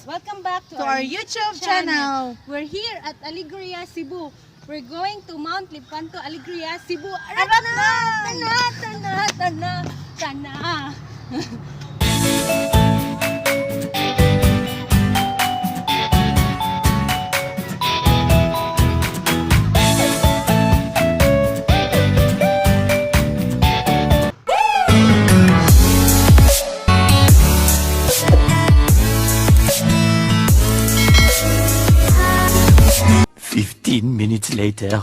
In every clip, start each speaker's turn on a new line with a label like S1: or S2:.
S1: Welcome back to
S2: To our YouTube channel.
S1: We're here at Alegria, Cebu. We're going to Mount Lepanto, Alegria, Cebu.
S2: Arat na!
S1: Tana, tana, tana, tana.
S3: 15 minutes later.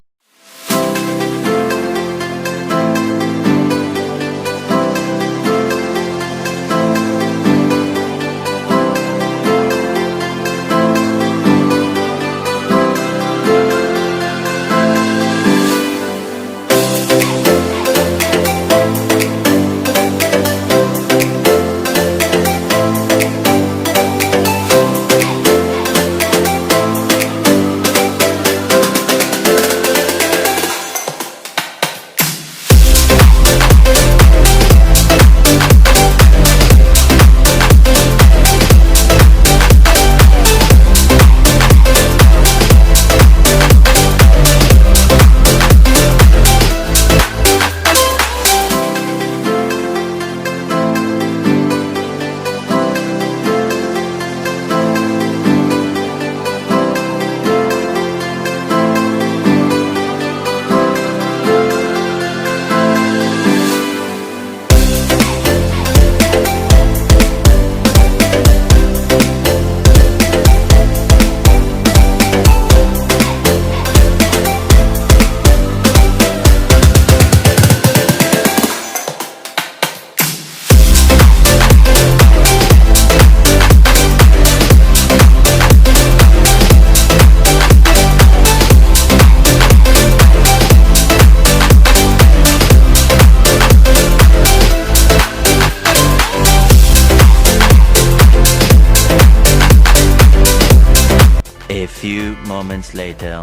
S3: A few moments later.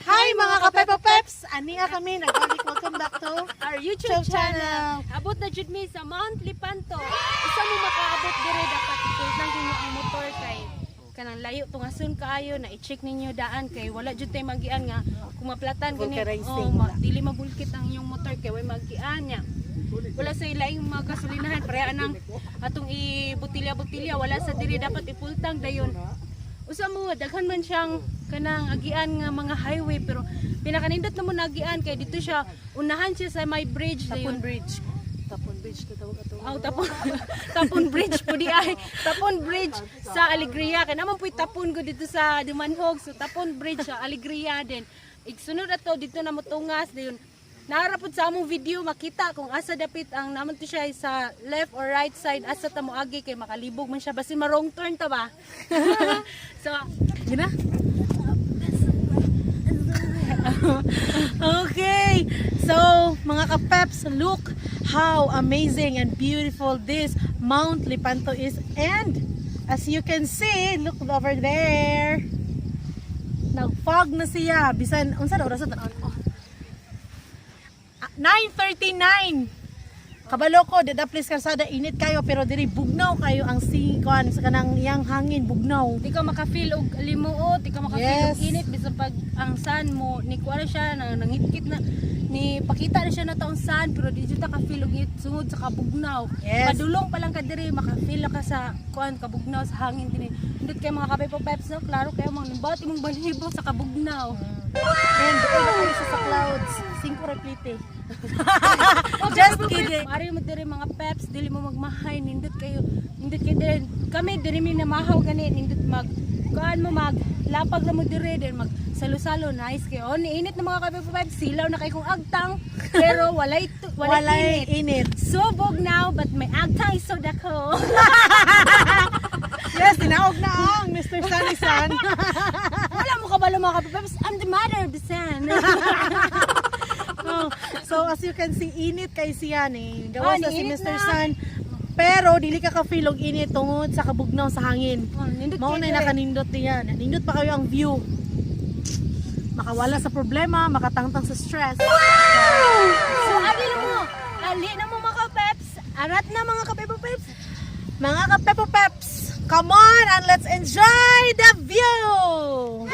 S2: Hi, mga kapepa peps! Ania kami, nagbalik. Welcome back to
S1: Our YouTube
S2: YouTube
S1: channel.
S2: channel.
S1: Abot na jud mi sa Mount Lepanto. Isa mo makaabot dire, dapat ipultang ninyo ang motor kay kanang layo tungason kaayo na i-check ninyo daan kay wala jud tay magian nga kumaplatan gani.
S2: Vulcanizing.
S1: Oh, dili mabulkit ang inyong motor kay way magian nya. Wala sa ilaing mga gasolinahan, pareha nang atong ibutilya-butilya, wala sa diri, dapat ipultang dayon. Usa mo, daghan man siyang kanang agian nga mga highway, pero pinakanindot na mo nagian kay dito siya, unahan siya sa may bridge
S2: Tapon
S1: dayon.
S2: Bridge. Tapon Bridge to tawag ato.
S1: Aw, Tapon Tapon Bridge po di ay. Tapon Bridge sa Alegria kay naman po'y tapon ko dito sa Dumanhog, so Tapon Bridge sa Alegria din. Igsunod ato dito na motungas dayon. Naara pud sa among video makita kung asa dapit ang naman to siya sa left or right side, asa ta moagi kay makalibog man siya basin ma wrong turn ta ba. So,
S2: Gina? Okay. So, mga kapeps, look how amazing and beautiful this Mount Lepanto is. And as you can see, look over there. Nag-fog na siya. Bisan, unsa na oras na tan-on? Oh. Ah, 9:39. Kabalo ko, dada please kalsada, init kayo pero diri bugnaw kayo ang singkon sa kanang iyang hangin bugnaw.
S1: Di ka makafeel og limuot, di ka makafeel og init bisan pag ang sun mo ni kuha na siya nang nangitkit na ni pakita na siya na taong sun, pero di jud ta ka-feel og init sungod sa kabugnaw. Padulong pa lang ka diri maka-feel na ka sa kuan kabugnaw sa hangin dinhi. Indot kay mga kape peps, no, klaro kayo mga nimbat imong balhibo sa kabugnaw.
S2: And doon na kayo siya sa clouds. 5 replite. Just kidding.
S1: Mari mo diri, mga peps, dili mo magmahay, nindot kayo. Nindot kayo diri. Kami diri mi namahaw gani, nindot mag kuan mo, mag lapag na mo diri din, mag salo-salo, nice kayo. Oh, niinit na, mga kape peps, silaw na kay kong agtang, pero walay
S2: Walay
S1: init.
S2: init.
S1: Subog now, but may agtang is so dako.
S2: Yes, tinaog na ang Mr. Sunny Sun.
S1: Kabalo, mga kapepeps, I'm the mother of the sun.
S2: Oh, so as you can see, init kay siya ni. Gawas
S1: Ah,
S2: na si
S1: niinit
S2: Mr.
S1: na.
S2: Sun. Pero dili ka ka-feel og init tungod sa kabugnaw sa hangin.
S1: Oh, nindot
S2: Mao
S1: kayo
S2: na
S1: eh.
S2: nakanindot niya. Nindot pa kayo ang view. Makawala sa problema, makatangtang sa stress.
S1: So, ali na mo. Ali na mo, mga kapeps. Arat na, mga kapepeps.
S2: Mga ka-Pepo Peps, come on and let's enjoy the view!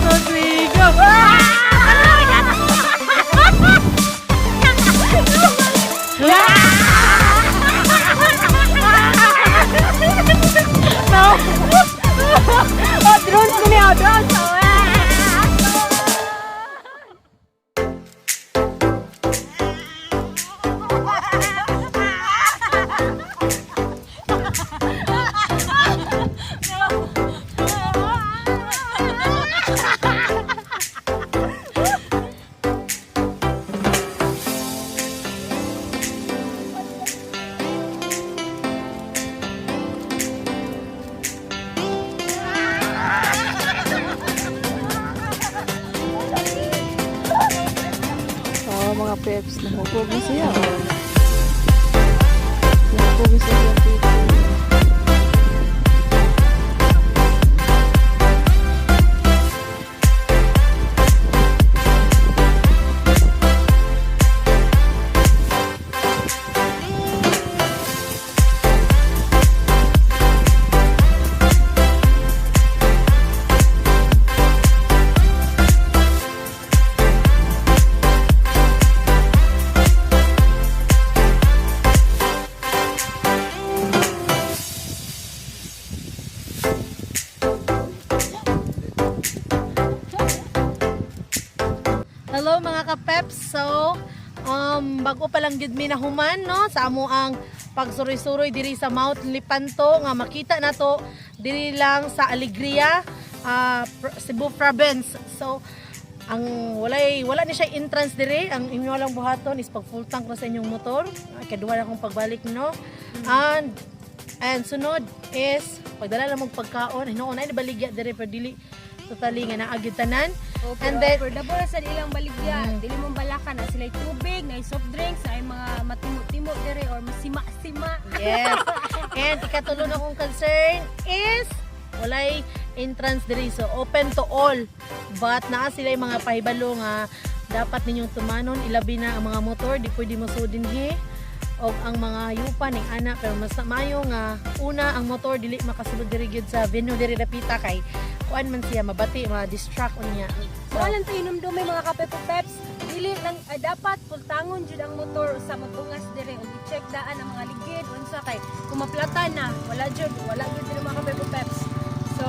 S2: Rodrigo!
S1: Oh, drones ko niya, drones. Oh, ah.
S4: Oh, mga peps, nahupog na siya. Oh. Nahupog na siya sa tito.
S2: Hello, mga ka-peps. So, bago pa lang gid mi na human, no, sa amo ang pagsuroy-suroy diri sa Mount Lipanto nga makita nato diri lang sa Alegria, Cebu Province. So, ang wala ni siya entrance diri, ang inyo lang buhaton is pag full tank na sa inyong motor. Ay, kaduha na akong pagbalik, no. And sunod is pagdala lang mong pagkaon. Hinuon ay baligya diri pero dili totally nga naa gyud tanan.
S1: Oh,
S2: And
S1: pero,
S2: then-
S1: pero dabo na sa ilang baligya. Dili mong balaka na sila tubig, na soft drinks, na mga matimo-timo dire or masima-sima.
S2: Yes. And ikatulo na kong concern is walay entrance diri, so open to all. But naa sila yung mga pahibalo nga dapat ninyong tumanon, ilabi na ang mga motor di pwede mosud dinhi og ang mga yupa ning ana, pero mas maayo nga una ang motor dili makasulod diri gyud sa venue diri dapita kay kuan man siya, mabati, ma-distract unya.
S1: So, alam tayo hinumdumi, mga kapepo peps, dili lang dapat pultangon jud ang motor sa motungas dire ug i-check daan ang mga ligid unsa kay kung maplatan na, wala jud diri, mga kapepo peps. So,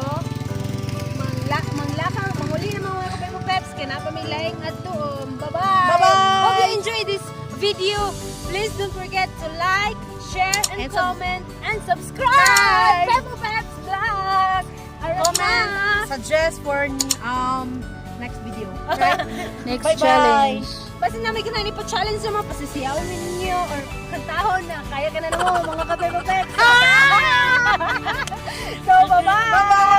S1: manglakang manguli na, mga kapepo peps, kay naa pa may laing adto. Bye-bye.
S2: Bye-bye!
S1: Hope you enjoy this video. Please don't forget to like, share and
S2: And
S1: comment and subscribe. Pepo Peps Vlog. Alright
S2: Comment,
S1: na.
S2: Suggest for next video. Right?
S4: Next
S2: Bye-bye.
S4: challenge.
S1: Basta na may kanani pa challenge sa mga pasisiyawin ninyo or kantahon na kaya ka na naman, mga kapepo peps. So, bye-bye!
S2: Bye-bye!